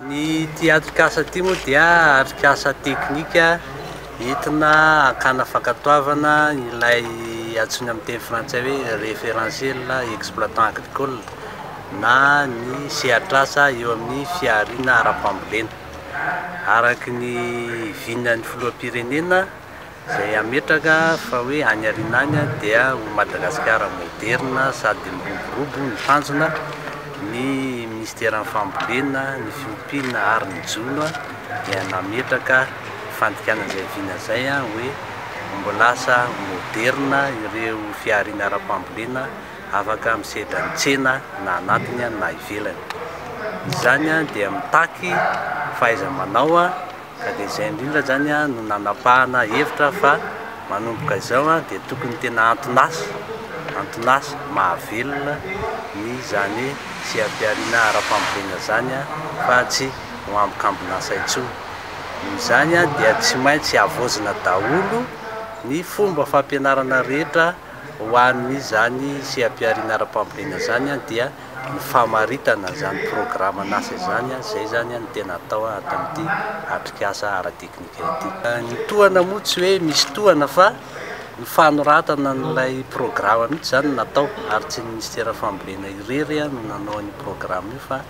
Ny ity atrikasa ity moa dia atrikasa teknika entina hakana fankatoavana ilay antsoina amin'ny teny frantsay hoe référentiel exploitant agricole na ny sehatr'asa eo amin'ny fihariana ara-pambolena. Araka ny vinan'ny filoham-pirenena Izay hametraka fa hoe any aoriana any dia ho Madagasikara moderina sady miroborobo ny tanjona, ny minisiteran'ny fambolena, ny fiompiana ary ny jono dia nametraka fandikana izay vina izay hoe mbo lasa moderina ireo fihariana ara-pambolena afaka misedra ny tsena na anatiny na ivelany. Izany dia mitaky fahaiza-manao. Ka dia izay indrindra izany no nanapahana hevitra fa manomboka izao dia tokony tena anton'asa, anton'asa mahavelona ny izany seha-pihariana ara-pambolena izany fa tsy ho ambikambin'asa intsony. Noho izany dia tsy maintsy havaozina daholo ny fomba fampianarana rehetra ho an'izany seha-pihariana ara-pambolena izany dia ny famaritana izany programan'asa izany, izay izany no tena atao ato amin'ity atrikasa ara-teknika ity. Ny tohana moa tsy hoe misy tohana fa ny fanoratana an'ilay programa mihitsy izany no natao ary tsy ny minisiteran'ny fambolena irery no nanao an'io programa io fa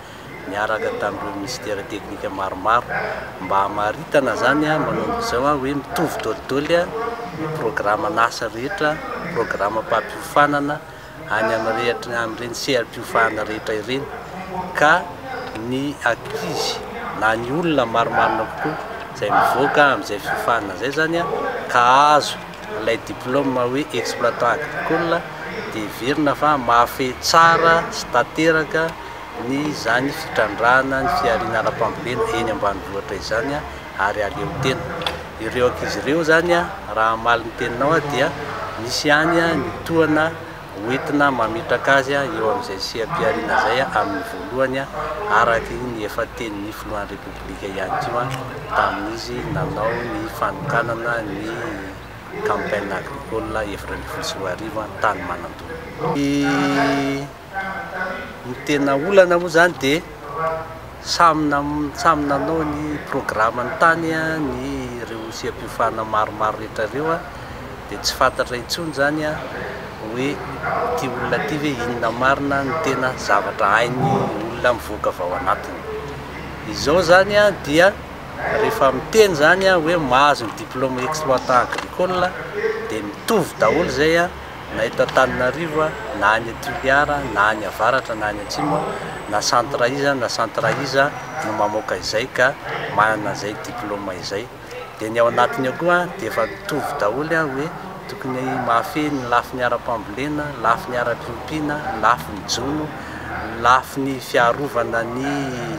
niaraka tamin'ireo minisitera teknika maromaro mba hamaritana izany manomboka izao hoe mitovy dolidoly ny programan'asa rehetra, programam-pampiofanana, any amin'ny amin'ireny seha-piofanana rehetra ireny ka ny ankizy na ny olona marimarina kokoa izay mivoaka amin'izay fiofanana izay izany ka azo ilay diplôme hoe exploitant agricole dia heverina fa mahafehy tsara sy tanteraka ny izany fitrandrahana ny fihariana ara-pambolena eny ambanivohitra izany ary aleo tena. Ireo ankizy ireo izany raha hamaly ny teninao aho dia misy ihany ny tohana hoentina mametraka azy eo amin'izay seha-pihariana izay amin'ny voalohany araka ny efa tenin'ny filohan'ny Repoblika ihany koa tamin'izy nanao ny fanokanana ny campaign agricole 2014 tany Manandona. Ny tena olana moa izany dia samy samy nanao ny programany tany ny ireo seha-piofanana maromaro rehetra ireo dia tsy fantatra intsony izany hoe ity olona ity ve inona marina no tena zavatra hain'ny olona mivoaka avy ao anatiny. Izao izany dia rehefa miteny izany hoe mahazo ny diplôme exploitant agricole dia mitovy daholo izay na eto Antananarivo na any Toliara na any avaratra na any atsimo na centre iza na centre iza no mamoaka izay ka manana izay diplôme izay. Dia ny ao anatiny ao koa dia efa mitovy daholo hoe tokony mahafehy ny lafiny ara-pambolena, lafiny ara-piompiana, lafiny jono, lafiny fiarovana ny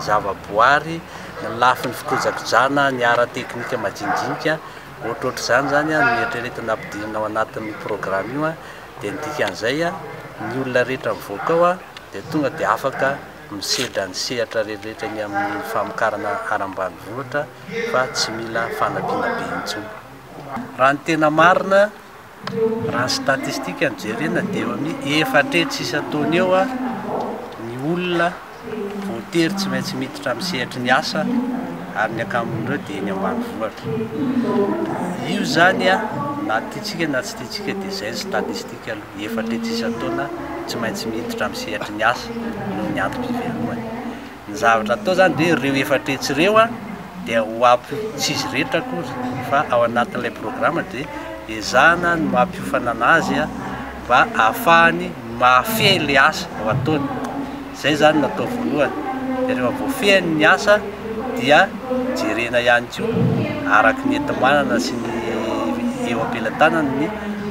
zavaboary, ny lafiny fikojakojana ny ara-teknika majinijinika. Ohatrohatr'izany izany no eritreretina ampidirina ao anatin'ny programa io dia ny dikan'izay ny olona rehetra mivoaka ao dia tonga dia afaka misedra ny sehatra rehetra eny amin'ny famokarana ara-ambanivohitra fa tsy mila fanampiana be intsony. Raha ny tena marina, raha ny statistika no jerena dia eo amin'ny 400 isan-taona eo ny olona voatery tsy maintsy miditra amin'ny sehatry ny asa ary ny ankamon'ireo dia eny ambanivohitra. Io izany na tiantsika na tsy tiantsika dia izay ny statistique aloha, 400 isan-taona tsy maintsy miditra amin'ny sehatry ny asa noho ny antom-pivelomany. Ny zavatra atao izany dia ireo 400 ireo dia ho ampy, tsy izy rehetra akory fa ao anatin'ilay programa dia ezahana ny mampiofana anazy mba ahafahany mahafehy ilay asa ho ataony. Izay izany no atao voalohany. Dia rehefa voafehiny ny asa dia jerena ihany koa araka ny enti-manana sy ny eo am-pelatanany ny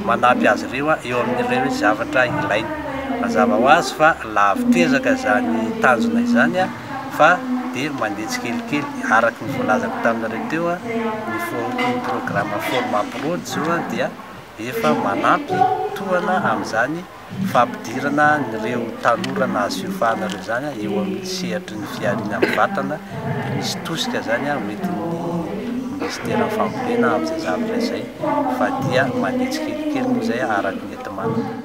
manampy azy ireo eo amin'ireo zavatra ilainy. Mazava ho azy fa lavitr'ezaka izany tanjona izany fa dia mandeha tsikelikely araka ny voalazako taminareo teo ny ny programa Formaprod izao dia efa manampy tohana amin'izany fampidirana an'ireo tanora nahazo fiofanana ireo izany eo amin'ny sehatry ny fihariana amin'ny vatana dia misy tosika izany hoentin'ny minisiteran'ny fambolena amin'izay zavatra izay fa dia mandeha tsikelikely moa izay araka ny enti-manana.